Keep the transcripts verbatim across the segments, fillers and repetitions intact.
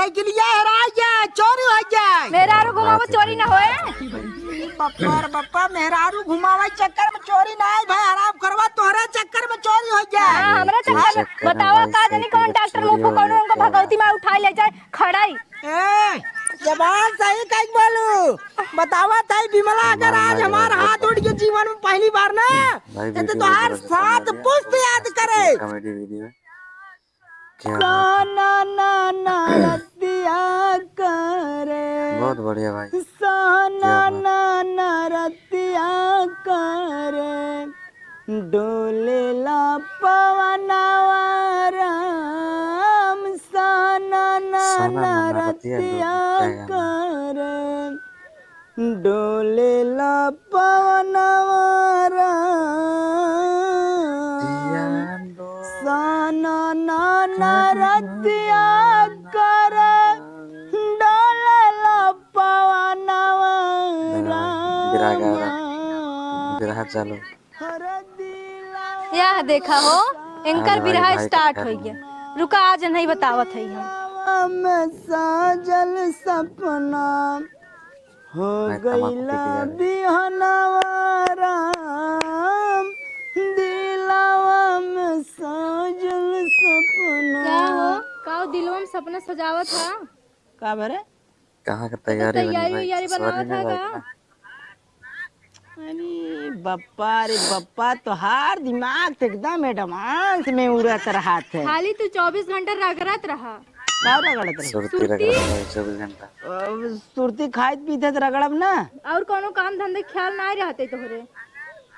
निकलिया हेराय जाए, चोरी होइ जाए। मेहरारू घुमावो चोरी ना होए। बप्पा रे बप्पा, मेहरारू घुमावे चक्कर में चोरी ना आए भाई, हराम करवा तोहरे चक्कर में चोरी होइ जाए। हाँ, हमरा चक्कर में। बतावा का जानी कौन डॉक्टर मुंह फुकौनो उनको भगवती माँ उठाए ले जाए खड़ाई। ए, जबान सही कहीं बोलू। बतावा था विमला, अगर आज हमार हाथ उठ के जीवन में पहली बार ना, तो तोहार सात पुस्त याद करे। कॉमेडी वीडियो। क्या बात है। साना ना ना रतिया करे। बहुत बढ़िया भाई। साना क्या बात। ना ना रतिया करे। डोलेला पवनवा राम, साना ना साना ना ना ना रतिया रतिया डोलता है। करे। डोलेला पवनवा राम, साना ना ना रतिया करे, डोलेला पवनवा राम। बिरहा चालू। यह देखा हो, इनकर बिरहा start होइ गया। रुका, आज नहीं बतावत है हम। में साजल सपना हो गइला बिहनवा राम, दिलवा में साजल सपना। का हो, का हो, दिलवा में सपना सजावत है? का बरे? कहाँ का तैयारी बनी भाई? तैयारी वैयारी बनावत है का? अरे बप्पा रे बप्पा, तोहार दिमाग तो एकदम advance में उड़त रहत है। खाली तू चौबीस घंटा रगड़त रहा। का रगड़त रहा? सुरती रगड़त रहा चौबीस घंटा। अब सुरती खाइत पीत है तो रगड़ब ना। और कौनो काम धंधे ख्याल ना रहते तोहरे।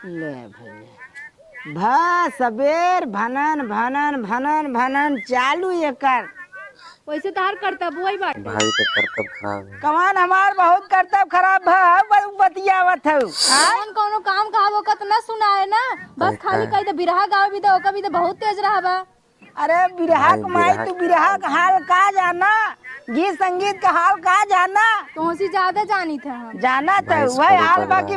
ले भैया, भा सबेर भनन भनन भनन भनन चालू एकर। वैसे तोहार करतब वही बाटे। भाई के करतब खराब है। कमान हमार बहुत करतब खराब भा, ब-, बतियावत हऊ। हाँ? कौन कौनो काम कहा वो कत ना सुनाए ना, बस खाली कह दे बिरहा गावे भी दे, ओका भी दे बहुत तेज रहा बा। अरे बिरहा के माई, तू बिरहा के हाल का जाना, गीत संगीत के हाल का जाना? तोहसे ज्यादा जानी थे हम। जाना थे वही हाल बा कि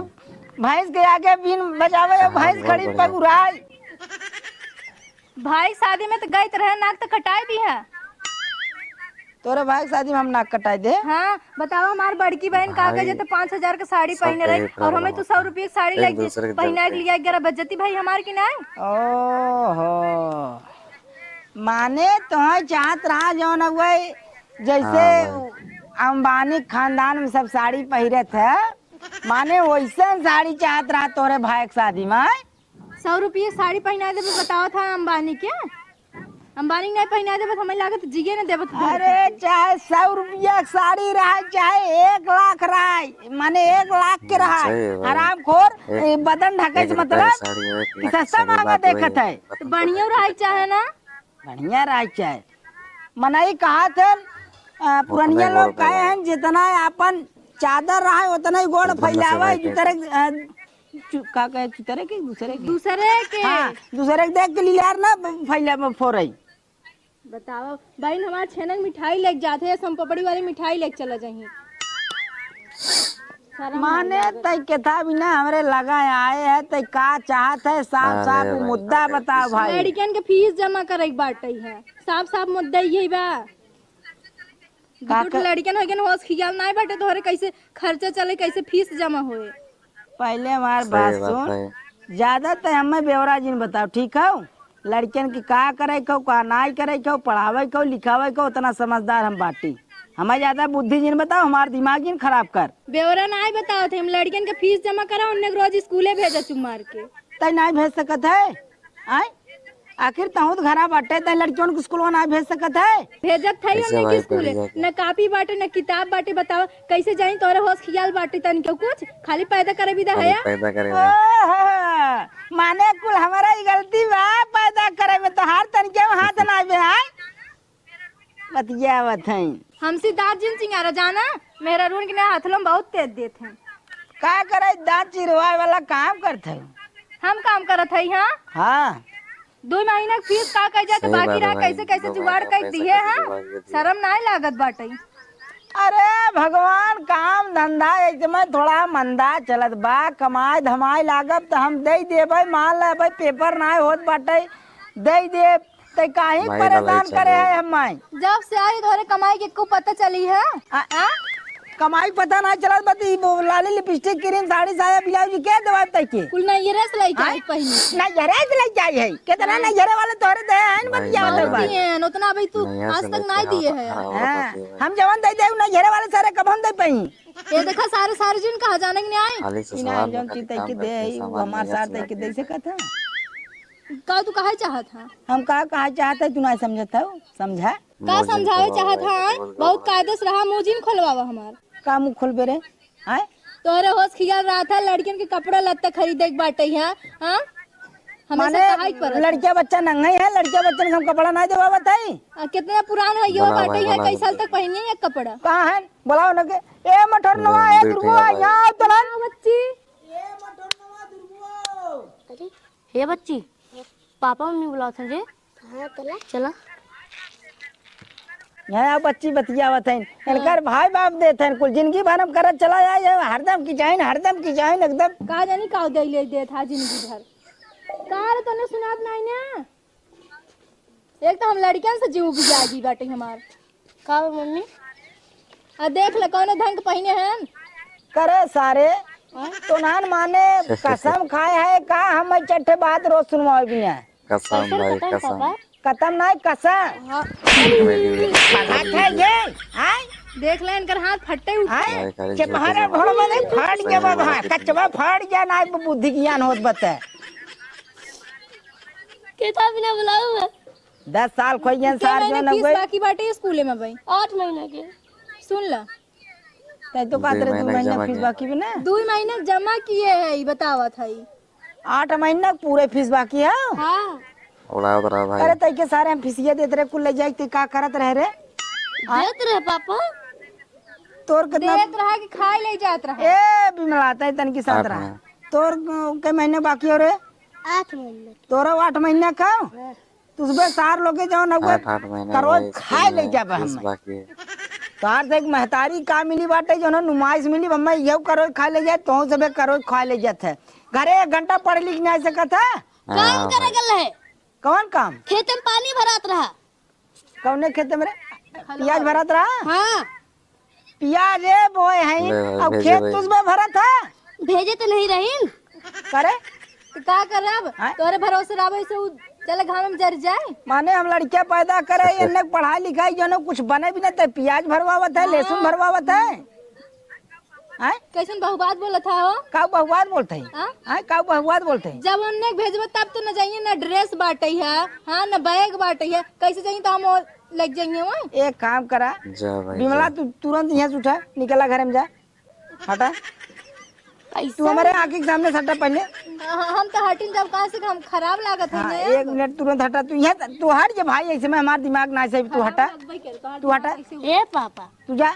भैंस के आगे बीन बजावे, भैंस खड़ी पगुराई। भाई शादी में तो गई रहे, नाक तो कटाई दी है। तोरे भाई के शादी में हम नाक कटाई दे? हाँ, बताओ हमार बड़की बहन का कहे तो पाँच हजार के साड़ी पहने रही और हमें तो सौ रुपये की साड़ी लग पहना के लिया ग्यारह बजती भाई हमार की नाई। ओहो, माने तोहे चाहत रहा जौन हुए जैसे हाँ, भाई। अंबानी खानदान में सब साड़ी पहिरत है, माने वैसन साड़ी चाहत रहा तोरे भाई के शादी में। सौ रुपये साड़ी पहिना देबे, बतावत है अंबानी के। अंबानी के नहीं पहिना देबे, तो हमें लागत जिए न देबे तो अरे, चाहे सौ रुपया के साड़ी रहा, चाहे एक लाख रहा, माने एक लाख के रहा, सही है भाई। हरामखोर, एक, ए, बदन ढके एक से रुपया मतलब के साड़ी, एक कि लाख के सस्ता साड़ी, महंगा बात वही देखत है। है। तो बढ़िया रहा चाहे ना। बढ़िया रहा चाहे। मनई कहत है, अ, पुरनिया लोग कहे हैं, जितना अपन चादर रहा है, उतना ही गोड़ फैलावा है, दूसरे, अ, चु-, का कहे, चुतरे के, दूसरे के? दूसरे के। हाँ, दूसरे के देख के लिलार ना फैला में फोरई। बताओ, बहिन, हमार छेनक मिठाई लेके जात है, सोन पापड़ी वाली मिठाई लेके चला जाही। माने तै केथा बिना हमरे लगा आए है, तै का चाहत है, साफ साफ मुद्दा बताओ भाई। लड़कियन के फीस जमा करे के बाटे है, साफ साफ मुद्दा यही बा। का दू ठो लड़िकन होइगन, होश खियाल नाय बाटे तोहरे, कैसे खर्चा चले, कैसे फीस जमा होए। पहिले हमार बात सुन। ज्यादा त हमें ब्यौरा जिन बताओ, ठीक हौ? लड़िकन के का करे के हौ, का नाय करे के हौ, पढ़ावे के हौ, लिखावे के हौ, उतना समझदार हम बाटी। हमें ज्यादा बुद्धि जिन बताओ, हमार दिमाग जिन खराब कर। ब्यौरा नाय बतावत है, हम लड़िकन के फीस जमा करा, उन्ने के रोज स्कूले भेजा चुप मार के। तै नाय भेज सकत है? आय? आखिर तहूँ त घरा बाटे, तै लड़कियों के स्कूलवा ना भेज सकत है? भेजत थई उन्ने के स्कूले। न कापी बाटे, न किताब बाटे, बतावा, कैसे जाई तोरे होश खियाल बाटे तन के कुछ? खाली पैदा करे विदा है? पैदा करे विदा। ओहो, माने कुल हमारा ही गलती बा, पैदा करे में तोहार तन के हाथ ना बे, आय? बतियावत हई। हमसे दाँत जिन चिंगारा जाना, मेहरारून के ना हथलो में बहुत तेज देत हैं। का करे, दाँत चिरवाए वाला काम करत है? हम काम करत हई, हाँ? हाँ। दो महीना के फीस का कह जाए तो बाकी रहा, कैसे कैसे जुगाड़ कर दिए, हाँ? शर्म नाय लागत बाटे। अरे भगवान, काम धंधा एकदम थोड़ा मंदा चलत बा, कमाए धमाए लागब त हम दे देबै, मान लेबै पेपर नाय होत बाटे, दे देब। तै काहे भाई वाला परेशान करे है हम माई? जब से आई तोहरे कमाई के को पता चली है? आ, आ? कमाई पता ना चलत बा, त ई वो लाली लिपस्टिक, क्रीम, साड़ी, साया, ब्लाउज के देवाई तै के? कुल नैहरे से लइके आई हाँ? पहले। नैहरे से लइके आई है। कितना हाँ। नैहरे वाले तोहरे दे हैं, भाई बतिया वाले बहुत बा। दिए हैं, उतना अभी तू नैहर आज से तक लइके ना हाँ, दिए है। हाँ, हाँ, बताइए भाई। हम जवन दे दे, नैहरे वाले सारे कब हम दे पाई? ये देखा सारे, सारे जिन कहा जाने के नहीं आए। खाली ई ना ससुराल में जौन खाली चीज तै काम के दे करते हैं, ई, वो सामान हमार नैहर साथ से तै के लाते दे हैं। सकत है। का तू कहे चाहत है? हम का कहे चाहत है, तू ना समझत हो, समझा? का समझावे चाहत है? बहुत कायदे से रहा, मुँह जिन खोलवावा हमार। का मुँह खोलबे रे? आय? तोहरे होश खियाल रहा था, लड़कियन के कपड़ा लत्ता खरीदे के बाटे है, हाँ? हमेशा माने कहाई के पड़त है। लड़किया बच्चा नंगे है, लड़किया बच्चन के हम कपड़ा ना देवा बताई। आ, कितना पुरान है ये बना बाटे भाई, है, बना कई साल भाई। तक पहनी है कपड़ा? कहाँ है? बुलाओ ना के। ए मठरनवा, ले, ए बैठे दुर्गुआ, हैं भाई। यहाँ आओ तो ना। हाँ, बच्ची। ए मठरनवा, दुर्गुआ। अरे, हे बच्ची, पापा मम्मी बुलावत हैं जे। हाँ, चला। चला। यहाँ आओ बच्ची बतियावत हैं। हाँ। इनकर भाई बाप देत हैं, कुल जिंदगी भर हम करत चला आए हैं, हरदम किचाइन, हरदम किचाइन एकदम। का जानी का दे ले देत हा जिंदगी भर। का रे तने सुनात नाई ना? एक तो हम लड़कियन से जीव भी जागी बाटे हमार। का हो मम्मी? आ देख ले कौन ढंग के पहिने हैं। करे सारे, हाँ? तो नान माने कसम खाए है का हम चट्टे बात रोज सुनवावे बिना। कसम कैसन भाई, कसम कसम। पापा? खत्म नहीं कसम। हाँ। मेरी भी बात है ये, आय? देख ले इनकर हाथ फट्टे उठे। आय? भाई, खाली चपहरा झूठे घोड़ में नहीं मारते हैं, फट सही गया बाबा, मारते हैं। कचवा फट गया ना, बुद्धि ज्ञान होत बता। किताब बिना बुलाऊ मैं। दस साल खोइयन के सार महीने जो न फीस गए। बाकी बाटे स्कूले में भाई। आठ महीने के। सुन ला। तै तो कहत रहे दुई महीना फीस बाकी बा ना। दुई महीना जमा किए है, ई बतावत है। आठ महीना पूरे फीस बाकी है? हाँ। उड़ावत रहा भाई। अरे तै के सारे हम फीसिया देत रहे, कुल ले जाए, तै का करत रहे रे? हाँ? देत रहे पापा। तोर कितना देत रहा कि खाए ले जात रहा? ए, बिमला, तै तन के साथ आठ रहा। महीना। तोर के महीने बाकी हो रे? आठ महीने। तोरा आठ महीना का? हाँ। तुसबे सार लोग के जौन हउए आठ, आठ महीना करोज भाई, खाए ले जाबे फीस हमें। बाकी है। तोहार से एक महतारी का मिली बाटे, जौन नुमाइश मिली, हमें यहू करोज खाए ले जाए, तोहू सबे करोज खाए ले जात है। घरे एक घंटा पढ़ लिख नहीं सकत है? हाँ, काम करे भाई। गल है। कौन काम? खेते में पानी भरात रहा। कौने खेते में रे? पियाज भरात रहा? हाँ। पियाज ए बोए हैं, ले भाई, अब भेजे खेत भाई। तुसबे भरत है? भेजे तो नहीं रहीन। करे? तो का करब? हाँ? तोरे भरोसे रहबे से उ चले घाम में जर जाए। माने हम लड़किया पैदा करे, इन्ने पढ़ाई लिखाई जौनो कुछ बने भी ना, ते पियाज भरवावत है, हाँ। लहसुन भरवावत है। हैं? कैसन बहुबात बोलत है हो? का बहुबात बोलत है? हाँ? हैं? का बहुबात बोलत है? जब उन्ने भेजबे तब तो न जाइए, न ड्रेस बाटे है, हाँ, न बैग बाटे है, कैसे जाइए तो हम और लग जाइए वहाँ? एक काम करा, जा भाई, बिमला, जा। तू तुरंत यहाँ से उठा, निकला घर में जा, हटा। कैसे? तू हमारे आँखी के सामने से हटा पहले। हाँ, हम तो हटिन जब कहाँ से हम खराब लागत है हाँ, ना। एक मिनट तुरंत हटा, तू यहाँ से, तू हट जा भाई, ऐसे में हमार दिमाग ना सही, तू खराब हटा, लगबे करे, तोहार तू हटा। दिमाग ऐसे ए पापा। तू जा,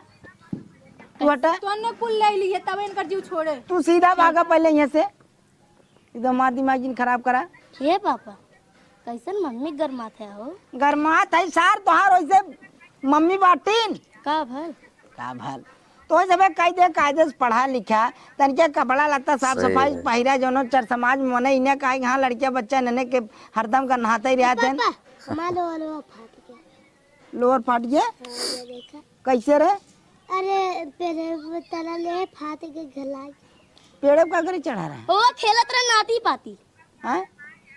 तू हटा। तोन्ने कुल ले ली है, तब इनकर जीव छोड़े। तू सीधा भागा पहले यहाँ से। एकदम मार दिमाग जिन खराब करा। हे पापा, कैसन मम्मी गरमात है हो? गरमात है सार, तोहार वैसे मम्मी बाटिन। का भल? का भल? तो सबे कह दे, कायदे से पढ़ा लिखा, तनिके कपड़ा लत्ता साफ सही सफाई है। पहिरा, जौनो चर समाज में मने इन्हें कहे कि हाँ, लड़किया बच्चा नने के हरदम का नहाते ही रहते हैं। पापा, हमार लोअरवा फाट गया। लोअर फाट गया? हाँ, ये देखा। कैसे रे? अरे, पेड़े पे तरा ले फाट के घलाई। पेड़े पे का करे चढ़ा रहा है? ओ, खेलत रहे नाती पाती। हैं?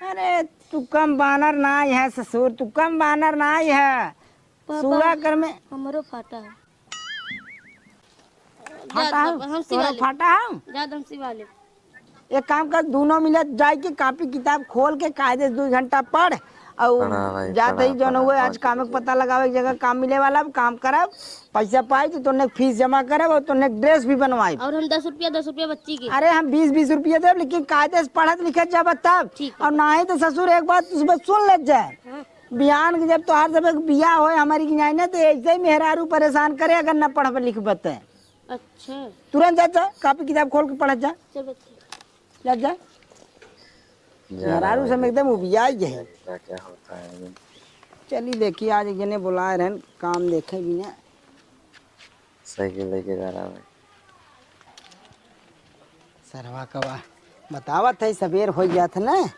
अरे, तू कम बानर ना है ससुर, तू कम बानर ना है। पापा, सूरा कर में हमरो फाटा है। फाटा जा, है? हम सिला तोरा लेब। फाटा है? जा, हम सिवा लेब। एक काम कर, दोनों मिले जाए के कॉपी किताब खोल के कायदे से दो घंटा पढ़, और पढ़ा भाई, जाते ही पढ़ा, जौन पढ़ा, हुए आज पढ़ा, काम के पढ़ा। पता लगावे के जगह काम मिले वाला, काम करब, पैसा पाई तो तोने फीस जमा करब और तोने ड्रेस भी बनवाई। और हम दस रुपया, दस रुपया बच्ची के। अरे हम बीस बीस रुपया देब, लेकिन कायदे से पढ़त लिखत जाब तब। ठीक है। और नाही तो ससुर एक बात तुसबे सुन लेत जाए। हाँ। बिहान के जब तोहार सब एक बियाह होए हमारी की जाए ना, तो ऐसे ही मेहरारू परेशान करे अगर न पढ़ब लिखब ते। अच्छा। तुरंत जा, जा, कॉपी किताब खोल के पढ़त जा। चल बच्ची। जा, जा। जा मेहरारू रहा से है। एकदम उबियाई गए। क्या, क्या होता है अभी? चली देखी, आज एक जने बुलाए रहन, काम देखे बिना। साइकिल लेके जा रहा है। सरवा कबा बतावत है, सबेर हो जात है ना।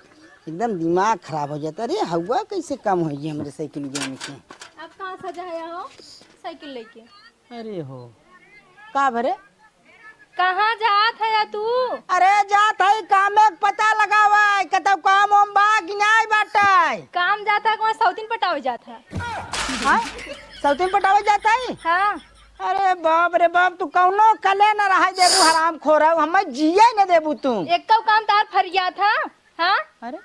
एकदम दिमाग खराब हो जाता। अरे, हवा कैसे कम होई हमरे साइकिल गेम के? अब कहाँ सजा है हो साइकिल लेके? अरे हो, का भरे? कहाँ जात है तू? अरे, जात है कामे के पता लगावे, कतौ काम वाम बा कि नाई बाटे। काम जात है, कौन सौतीन पटावे जात है? हाँ? सौतीन पटावे जात है? हाँ। अरे बाप रे बाप, तू कौनो कले न रहाई देबू, हराम खोर, हमें जिए न देबू तू। एक्को काम तार फरियात है, हाँ? अरे?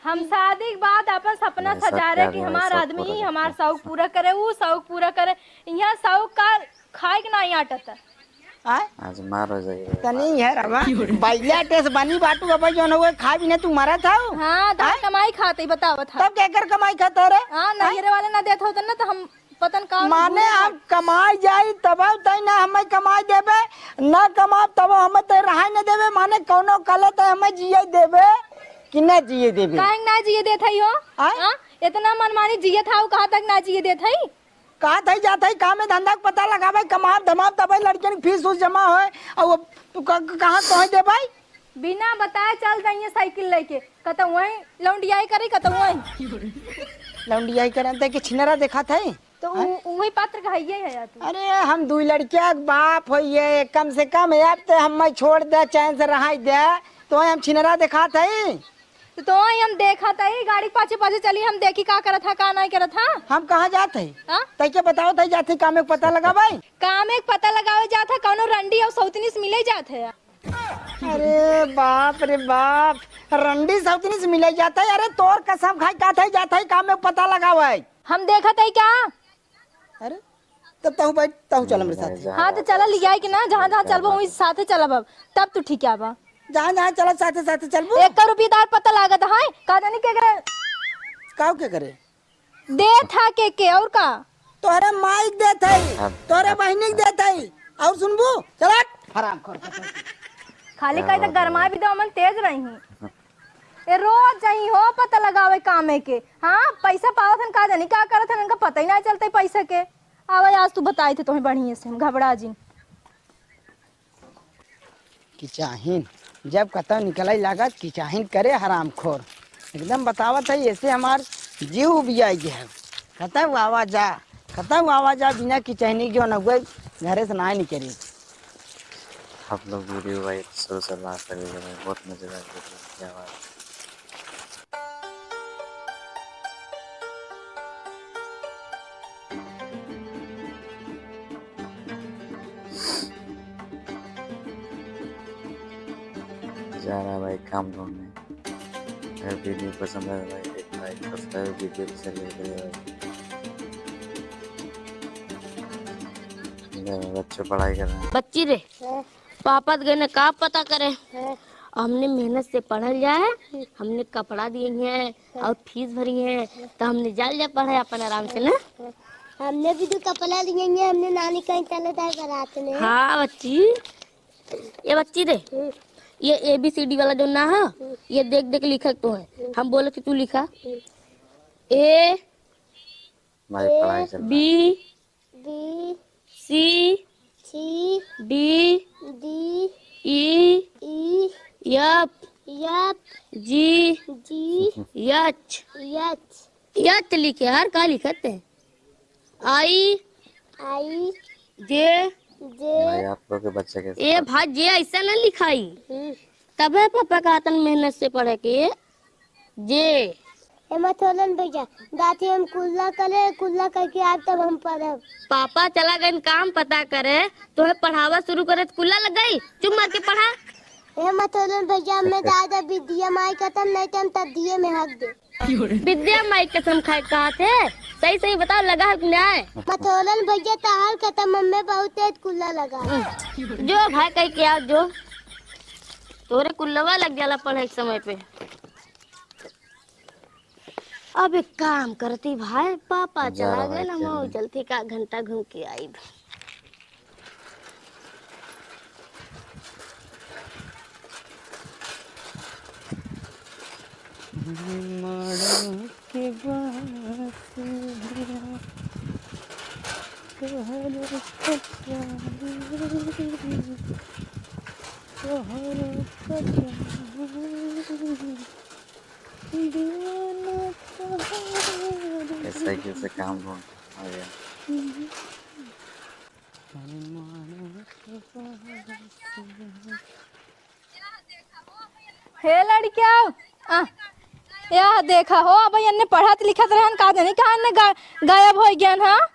हम शादी के बाद अपन सपना सजा रहे कि हमार आदमी हमार शौक पूरा करे, ऊ शौक पूरा करे। यहाँ शौक का खाए के नाई आटत। आय? आज मार हो जाइए। तनी है रवा, बैला टेस बनी बाटू, अब जौन हुए खा भी ना तू मरत हौ। हाँ, तो आय? कमाई खाते ही बतावत है। तब केकर कमाई खाता रे? हाँ, आय? नैहरे वाले ना देत होते ना तो हम पतन का माने बोले हम कमाई जाई तब तई ना हमें कमाई देबे, ना कमाब तब हमें तई रहाई न देबे, माने कौनो कले तई हमें जिए देबे कि ना जिए देबे? काहे ना जिए देत हई हो? आय? हाँ? इतना मनमानी जियत हाउ, कहाँ तक ना जिए देत हई? कहाँ तई जात हई, काम में धंधा के पता लगावे, कमाब धमाब तब लड़कियन की फीस उस जमा होए, और वो तू क-, क-, कहाँ तोहे देबे? बिना बताए चल जाइए साइकिल लेके, कतौ वहीं लौंडियाई करी, कतौ वहीं। लौंडियाई करन ते के छिनरा देखात है? तो उ-, हैं? उही पात्र का हइये है यार तू। अरे, हम दुई लड़किया के बाप होइए, कम से कम अब ते हमें छोड़ दे, चैन से रहाई दे, तो हम छिनरा देखात है? तो, तो हम देखत है, गाड़ी के पाछे पाछे चली, हम देखी का करत है, का नहीं करत है। हम कहाँ जात है? हाँ? तई के बताओ, तई जात है कामे के पता लगावे? कामे के पता लगावे जात है, कौनो रंडी और सौतनी से मिले जात है। अरे बाप रे बाप, रंडी सौतनी से मिले जात है। अरे तोर कसम खाई, का थाई जात है, काम में पता लगावे। हम देखत है क्या? अरे तब तहु बैठ, तहु चल हमरे साथे। हाँ तो चला लिया कि ना, जहाँ जहाँ चलबो वही साथे चलब अब, तब तू ठीक आबा। जहाँ जहाँ चलब साथे साथे चलबो। एक रुपये दार पता लागत है, का जानी के करे। काऊ के करे? देत हा के के, और का? तोहरे माई के देत हई, अब तोहरे बहिनी के देत हई। और सुनबू? चल हट। हराम खोर। खाली कही तो गरमा भी दो, मन तेज रही। ए, रोज जाई हो पता लगावे कामे के। हाँ, पैसा पावत हन, का जानी का करत हन, इनका पता ही ना चलते पैसा के। आवे, आज तू बताई थे तुम्हें बढ़िया से, हम घबरा जिन। किचाहिन, जब कतौ निकलै लागत, किचाहिन करे हरामखोर। एकदम बतावत है, ऐसे हमार जीव उबियाई गया है। कतौ आवा जा, कतौ आवा जा, बिना किचाहिनी के जो न हुए, घरे से ना निकली। आप लोग वीडियो भाई शुरू से लास्ट तक देखे, बहुत मजेदार वीडियो, क्या बात है। जा रहा भाई काम ढूंढने। अगर वीडियो पसंद आए तो भाई एक लाइक, सब्सक्राइब, वीडियो को शेयर करें भाई। इधर बच्चे पढ़ाई कर रहे हैं। बच्ची रे, हाँ। पापा तो गए ना का पता करे। हाँ। हमने मेहनत से पढ़ल जाए, हमने कपड़ा दिए हैं, और फीस भरी है, तो हमने जाल जा पढ़े अपन आराम से ना। हमने भी तो कपड़ा लिए हैं, हमने नानी कहीं चले जाए बारात में। हाँ बच्ची, ये बच्ची रे, हम्म। ये A B C D वाला जो ना है, हम्म। ये देख देख लिखा तो है। हम्म। हम बोले तो तू लिखा। हम्म। A भाई, पढ़ाई चल रहा है। B B C C D D E E F F G G H। H लिखे यार, का लिखत है? I I J J। भाई, आप लोग के बच्चे के ए भाई, जे ऐसा ना लिखाई। हम्म। तबे पापा का तन मेहनत से पढ़े के। जे। ए मथोलन भैया, दादी हम कुल्ला करे, कुल्ला करके आब तब हम पढ़ब। पापा चला गए काम पता करे, तोहे पढ़ावा शुरू करे त कुल्ला लग गई। चुप मार के पढ़ा। ए मथोलन भैया, हमें दादा विद्या माई खत्म नहीं तो हम तब दिए में हक दे। विद्या माई कसम खाए कहा थे, सही सही बताओ, लगा है कि नहीं? मथोलन भैया तहार खत्म, हमें बहुत तेज कुल्ला लगा। जो भाई कह के आओ जो, तोरे कुल्लवा लग जाला पढ़े के समय पे। अब एक काम करती भाई, पापा जा चला रहा गए है ना, खेलने। मऊ चलती का घंटा घूम के आई। मड़वा के बात तोहर कचौरी, तोहर कचौरी। ये साइकिल से काम ढूंढ आ गया। हे लड़किया, आ, यह देखा हो, अब एन्ने पढ़त लिखत रहन, का जानी कहाँ एन्ने गा-, गायब होइ गयन, हाँ?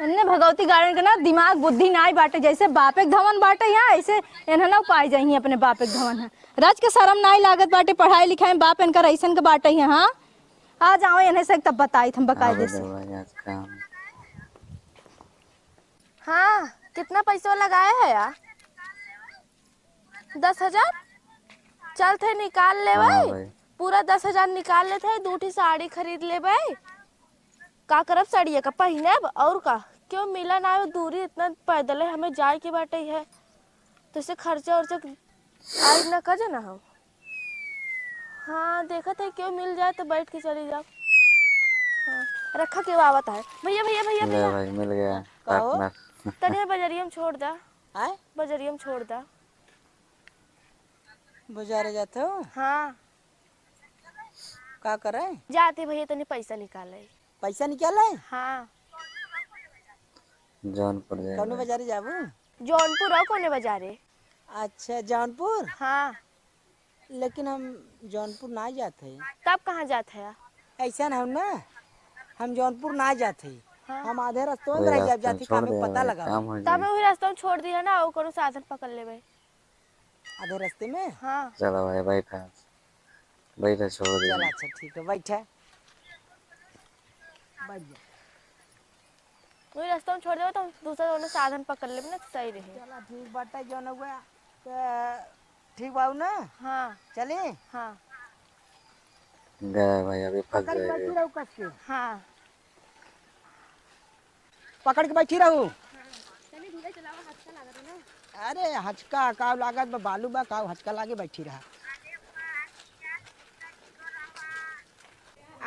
एन्ने भगवती गार्डन के ना दिमाग बुद्धि नाई बाटे, जैसे बापे के धवन बाटे यहाँ, ऐसे एन्हनउ पाई जाइहीं अपने बापे के धवन, हाँ। रज के शरम नाई लागत बाटे, पढ़ाई लिखाई में बाप एनकर ऐसन के बाटे यहाँ, हाँ? आ जाओ एन्हे से तब बताई हम बकायदे से। हाँ, कितना पैसा लगाए है यार? दस हजार? चल थे निकाल लेबै। हाँ भाई। पूरा दस हजार निकाल लेत है, दू ठी साड़ी खरीद लेबै। का करब, सड़िया का पहिनब और का? क्यों मिला ना हो, दूरी इतना पैदल है, हमें जाए के बाटे है, तो इसे खर्चा उर्चा आज ना कर जाना हम। हाँ, देखत है क्यों मिल जाए तो बैठ के चली जाओ। हाँ, रखा क्यों आवत है। भैया, भैया, भैया, ले भैया। भाई, मिल गया कहो। Partner। तनिया बजरिया में छोड़ दा। आय? बजरिया में छोड़ दा। बाजारे जात हो? हाँ। का करे? जाते भैया, तनी पैसा निकाले। पैसा निकाले? हाँ। जौनपुर जाए कौने भाई। बाजारे जाबू? जौनपुर और कौने बाजारे? अच्छा, जौनपुर? हाँ। लेकिन हम जौनपुर ना जात है। तब कहाँ जात है? ऐसा ना हम ना, हम जौनपुर ना जात है। हाँ। हम आधे रास्ते में कोई रह रास्ता जाब, में जात है, छोड़ कामे दे पता भाई, लगा। काम हो तब जाए। मैं वही रास्ता में छोड़ दिया ना, वो कोनो साधन पकड़ लेबे। आधे रास्ते में? हाँ। चलो भाई, बैठा। बैठा, छोड़ दे। चल, अच्छा, ठीक है, बैठा। बैठ जा। वही रास्ता में छोड़ देबे, तो हम दूसरा कोनो साधन पकड़ लेबे ना, तो सही रही। चला, ठीक बाटे, जौन हुआ, तो ठीक बाऊ ना? हाँ। चली? हाँ। गए भाई, अभी फंस पकड़ के जाएंगे। बैठी रहू कस के। हाँ। पकड़ के बैठी रहू। अरे हचका काव लागत बा, बालू बा काव, हचका लागे बैठी रहा।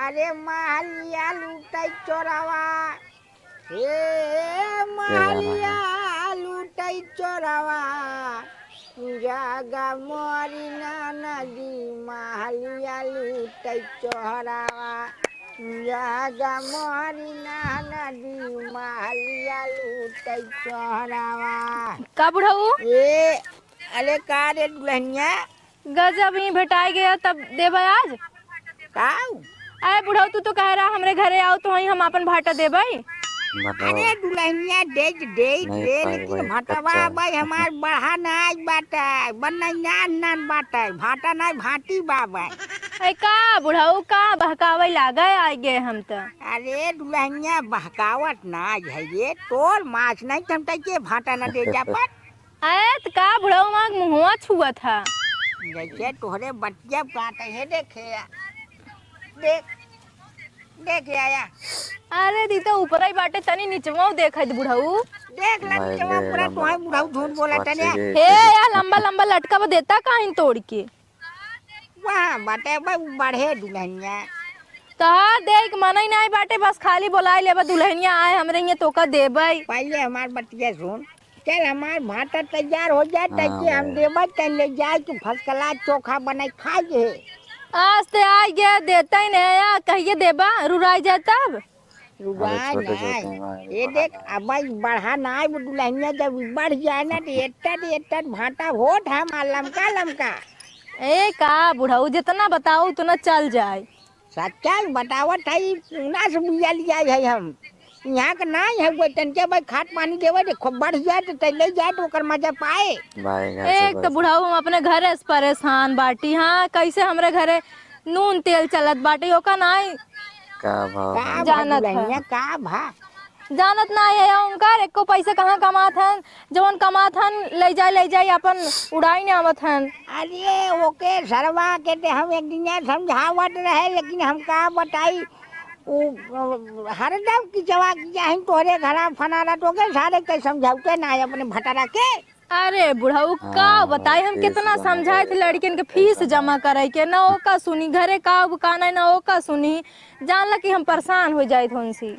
अरे महलिया लूटै चोरवा, हे महलिया लूटै चोरवा, जागा मोरी ननदी महलिया लूटै चोरवा, जागा मोरी ननदी महलिया लूटै चोरवा। का बुढ़ऊ? ए, अरे का रे दुल्हनिया? गजब ही भेटाई गया, तब देबै आज? काऊ? अरे बुढ़ऊ, तू तो कह रहा हमरे घरे आओ तो वहीं हम आपन भाटा देबै। बताओ। अरे दुल्हनिया दे दे नहीं दे, पाई लेकिन भाई, भाटवा कच्चा। भाई हमार बढ़ा नाई बाटे, बनैया नान बाटे, भाटा नाई भाटी बा भाई। ए का बुढ़ऊ, का बहकावै लागे आइ गए हम त। अरे दुल्हनिया बहकावत नाई है ये, तोर माछ नाई त हम तैके भाटा ना दे जा पर। अरे, त का बुढ़ऊ माँ मुँहवा छुअत ह? जैसे तोहरे बतिया बात है, देखे, देख, देख आया। अरे, दी तो ऊपर ही बाटे, तनी निचवा देखत बुढ़ऊ। देख ला, भाई, निचवा ले पूरा लंबा तोहे बुढ़ऊ झूठ बोला तने। हे यार, लंबा लंबा लटका बा, देता काहिन तोड़ के? वाह, बाटे बा, बढ़े दुल्हनिया। तोहार देख मनई नाई बाटे, बस खाली बोलाइ लेबा, दुल्हनिया आए हमरे हियाँ तोका देबै। पहिले हमार बतिया सुन, चल हमार भाटा तैयार हो जाए, हाँ तैके हम भाई। देबै, तै ले जाए, तू first class चोखा बनाई खाइ ले। आज ते आइ गया, देता ही नहीं आया, कहिए देबा, रुराई जाए तब। रुआ अरे छोटे नाय। छोटे हैं भाई, ये बड़ा देख, नाय। अब भाई बढ़ा नाय, वो दुल्हनिया जब बढ़ जाए ना, तो एट्टा, एट्टा भाटा होत है, मार लमका, लमका। ए का बुढ़ऊ, जितना बताओ उतना चल जाए। सच्चाई बतावत है, ई पूना से बिया लिया है हम। यहाँ के नाय है, वो तनके भाई खाद पानी देवे, देखो बढ़ जाए तो तैले जाए तो ओकर मजा पाए। भाई घर से एक तो बस। बुढ़ऊ हम अपने घरे से परेशान बाटी, हाँ, कैसे हमरे घरे नून तेल चलत बाटे, ओका नाई का भाव का है? भा जानत है। दुल्हनिया, का भा? जानत नाई है उनकर, एको पैसे कहाँ कमात हन, जवन कमात हन, ले जाए, ले जाए, अपन उड़ाई ने आवत हन। अरे, ओके सरवा के ते हम एक दिन समझावत रहे, लेकिन हम का बताई, उ, अ, हरदम की जवा की जाहिन तोहरे घरा फनारा, तो के सारे के समझावते ना है अपने भटरा के। अरे बुढ़ऊ, का हाँ, बताई हम फीस कितना जमा समझाइत करे। लड़कियन के फीस जमा करे के, ना ओका सुनी, घरे का अब का नहीं, ना ओका सुनी, जानला कि हम परेशान हो जाइत उनसे।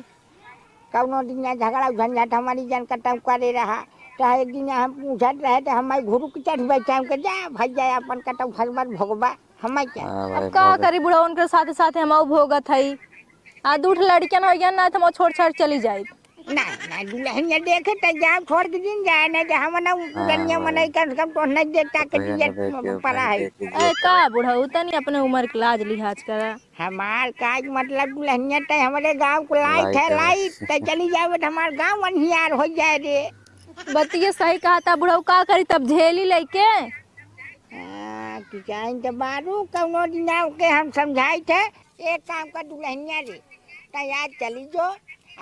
कौनो दिन ना झगड़ा झंझट हमारी जन कटम करे रहा, तो एक दिन हम पूछत रहे तो हम घुरुक चढ़ बैठे, हम कहे, "जा भैया, अपन कटौ फरवर भोगबा, हमें क्या?" हाँ अब भाई, का बहुत करी बुढ़ऊ, उनके साथे साथे हम भोगत हई। आ दू ठो लड़कियन हो गया ना, तो हम छोड़ छाड़ चली जाई। ना, ना, दुल्हनिया देखे तो जाओ, छोड़ के दिन जाए, नहीं तो हम ना हाँ दुल्हनिया भाई। मनाई, कम से कम तो नहीं देता के दुल्हनिया दिया देखे, पड़ा भाई है। देखे, ए, का बुढ़ऊ, तनी अपने उम्र के लाज लिहाज करा। हमार का मतलब, दुल्हनिया तै हमरे गाँव को लाइट लाइट है, है। लाइट तै चली जावे तो हमार गाँव अन्हियार हो जाए रे। बतिये सही कहा था बुढ़ऊ, का करी तब झेली लेके। हाँ, कि चाहे तो बारू कौनो दिन आओ के हम समझाई थे, एक काम कर दुल्हनिया रे, तै आज चली जो,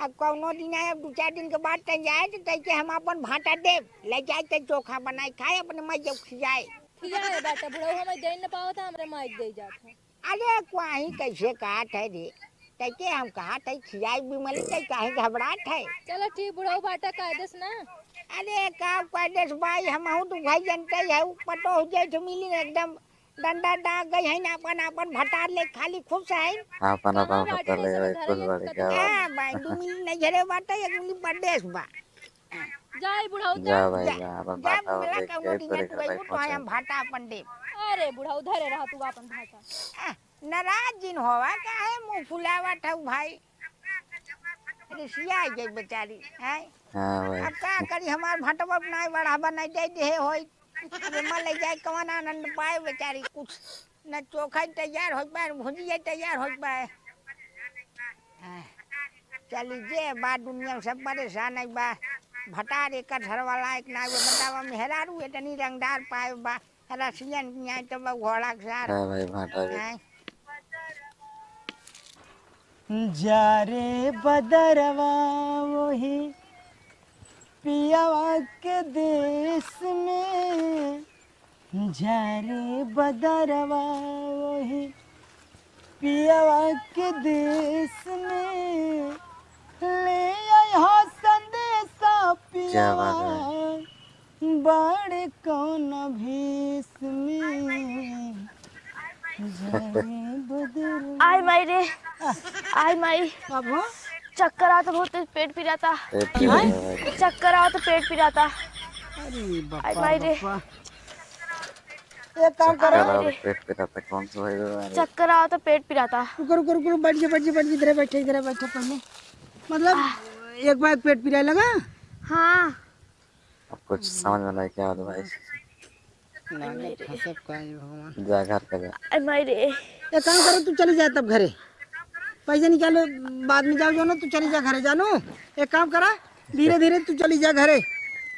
अब कौनो दिन आए, अब दू चार दिन के बाद तै जाए तो तै के हम अपन भाटा देब, ले जाए तै चोखा बनाए खाए, अपने माई जब खियाए। खियाए बाटे बुढ़ऊ, हमें दे न पावत, हमरे माई दे जात है। अरे, कुआही कैसे कहत है रे? तैके हम कहत है, खियाई बिमली, तै काहे घबरात है? चलो ठीक, बुढ़ऊ भाटा कह देस ना। अरे, का कह देस भाई, हमहू तो भाई जनते है, उ पतोह जेठ मिली एकदम डंडा डाक गई है ना, अपन, अपन भटार ले खाली खुश है। अपन, अपन कहाँ भटार बाटे ले सब भाई, घर खुश में बाड़ी सब का घर बात। हाँ भाई, दू मिली नहीं घरे बाटे, एक मिली परदेस बा। जाई बुढ़ऊ जा जा। भाई, जा, जा, अपन जा भाटा बुढ़ऊ, देख कौनो के दिन तोरे तू घर भाई अइबू तो पहुँचा। हम भाटा अपन देब। अरे बुढ़ऊ, धरे रह तू अपन भाटा। आ, नाराज जिन होवा, काहे मुँह फुलावत हऊ भाई? रिसिया गई बेचारी, हैं? हाँ भाई। अब का करी, हमार भटवा नाई बढ़ावा नाई दे देहे होई। अब एमा ले जाए कवन आनंद पाए बेचारी, कुछ न चोखा तैयार होत बा, न भुजिया तैयार होत बा। हाँ, चली जे बा दुनिया में सब परेशान है बा। भटार एकर घरवाला एक ना, ये बतावा मेहरारू इतनी रंगदार पाए बा। रसियन की आई तो बा घोड़ा के सार। हाँ भाई, भाटा के। हाँ। जा रे बदरवा वही पियवा के देश में, जा रे बदरवा वही पियवा के देश में, ले आइहा संदेशा क्या बात है। पियवा, बाड़े कौन भेष में, जा रे बदरवा। आय माई रे, आय माई। बाबू। चक्कर आवत बहुत तेज, पेट पिराता। पेट पिराता है। चक्कर आवत, पेट पिराता। अरे बापा, आय माई रे। बापा। एक काम करो। चक्कर आवत, पेट पिराता, कौन सा भाई रे? चक्कर आवत, पेट पिराता। रुको, रुको, रुको, रुको, बैठ जा, बैठ जा, बैठ जा, इधर बैठे, इधर बैठे पहले। मतलब, आह। एक बार पेट पिराए लगा? हाँ। अब कुछ समझ में नहीं क्या आवत भाई। लागत फंसब का ये भगवान। जा घर पे जा। अरे माई रे। एक काम करो, तू चली जा तब घरे। पैसा निकालो, बाद में जाओ जो ना, तू चली जा घरे, जानू। एक काम करा, धीरे धीरे तू चली जा घरे,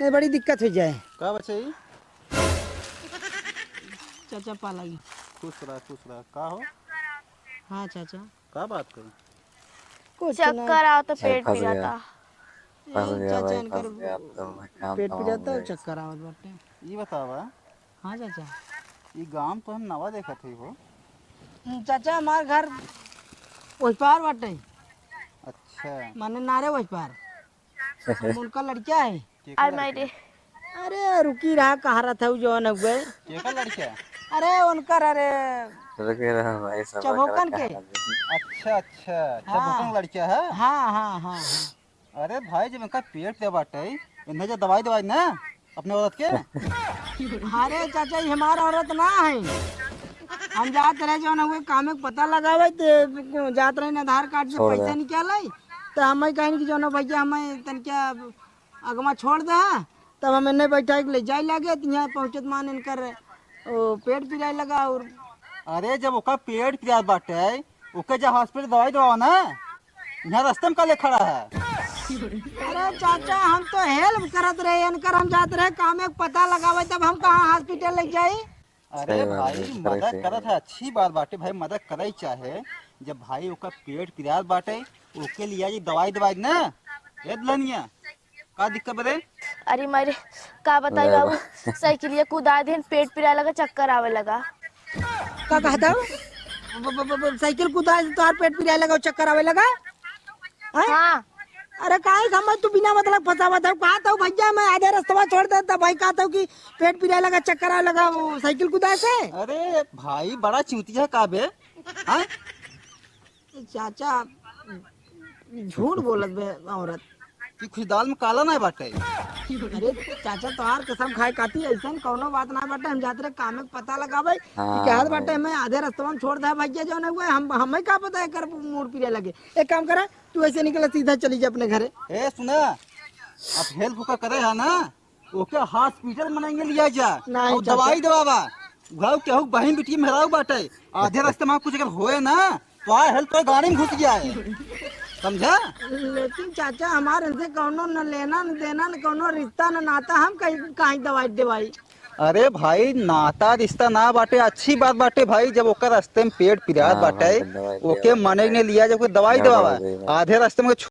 नहीं बड़ी दिक्कत हो जाए। का बच्चा ई? चाचा पालागी। खुश रहा, खुश रहा। का हो? हाँ चाचा। का बात कही? कुछ ना। चक्कर आवत, ए, पेट पिराता। फंस गया। फंस गया भाई, फंस गया, अब तो मैं काम पेट पिराता और चक्कर आवत बाटे। ई बतावा। हाँ चाचा। ई गांव तो हम नवा देखत हई हो। हम्म, चाचा, हमार घर ओहि पार बाटे। अच्छा। माने नारे ओहि पार। हम उनका लड़का है। केकर अरे माई लड़का? रे। अरे, रुकी रहा, कहा रहा था, उ जौन हुए। केकर लड़का? अरे, उनकर, अरे, रुकी रहा भाई, सब चभौकन के। अच्छा, अच्छा, हाँ। चभौकन लड़का है? हाँ, हाँ, हाँ, हाँ। अरे भाई, जब इनका पेट दे बाटे, इन्हें जो दवाई दवाई ना, अपने औरत के। अरे चाचा, ये हमार औरत ना है। हम जात रहे, जौन हुए, काम के पता लगावे, ते जात रहे, आधार कार्ड से पैसा निकाले, तो हम कहें कि जौन भैया, हमें तनिका अगवा छोड़ दे, तब हम एन्ने बैठा के ले जाए लागे, त यहाँ पहुँचत मान इनकर, ओ, पेट पिराए लगा और अरे, जब ओकर पेट पिरात बाटे, ओके जा hospital दवाई दवाओ ना, यहाँ रास्ते में काले खड़ा है। अरे चाचा, हम तो help करत रहे इनकर, हम जात रहे काम के पता लगावे, तब हम कहाँ hospital ले जाई? अरे सही बात भाई, है, मदद करत है, अच्छी बात बाटे भाई, मदद करे चाहे। जब भाई ओकर पेट पिरात बाटे, ओके लिया जी दवाई दवाई ना। ए दुल्हनिया, का दिक्कत बा रे? अरे माई रे, का बताई बाबू, साइकिलिया कुदाए दिन, पेट पिराए लगा, चक्कर आवे लगा। का कहता हूँ? ब-, ब-, ब-, ब-, साइकिल कुदाए से तोहार पेट पिराए लगा, चक्कर आवे लगा? हैं? हाँ। अरे काहे समझ तू बिना मतलब फंसावत है? कहा था भैया मैं आधे रस्तवा छोड़ देता, भाई कहा था कि पेट पिराए लगा, चक्कर आवे लगा, वो साइकिल कुदाए से? अरे भाई बड़ा चूतिया का बे? हाँ? चाचा, झूठ बोलत बे औरत। कुछ दाल में काला ना बाटे। अरे चाचा, तोहार कसम खाए काती, ऐसन कौनो बात ना बाटे। हम जात रहे कामे के पता लगावे कि हाँ कहत बाटे, भाई। मैं आधे रस्तवा में छोड़ दे भैया, जो ना हुआ, हम, हमें का पता है कर मूड पीरे लगे। एक काम करा, तू ऐसे निकल, सीधा चली जा अपने घरे। ए सुना, अब हेल्प ओकर करे है ना, ओके हॉस्पिटल मनाएंगे लिया जा। नहीं और चाचा। दवाई दवावा। घाव केहू बहिन बिटिया मेहराऊ बाटे, आधे रास्ते में कुछ अगर होए ना, तो आ हेल्प तो गाड़ी में घुस गया है, समझा? लेकिन चाचा, हमारे इनसे कौनो न लेना न देना, न कौनो रिश्ता न नाता, हम कहीं कहीं दवाई देवाई। अरे भाई, नाता रिश्ता ना बाटे, अच्छी बात बाटे भाई, जब ओकर रास्ते में पेट पिरात हाँ, बाटे, भाई, तो दवाई ओके देवाई। मने ने लिया, जब ओके दवाई क्या देवावा, बात है भाई? आधे रास्ते में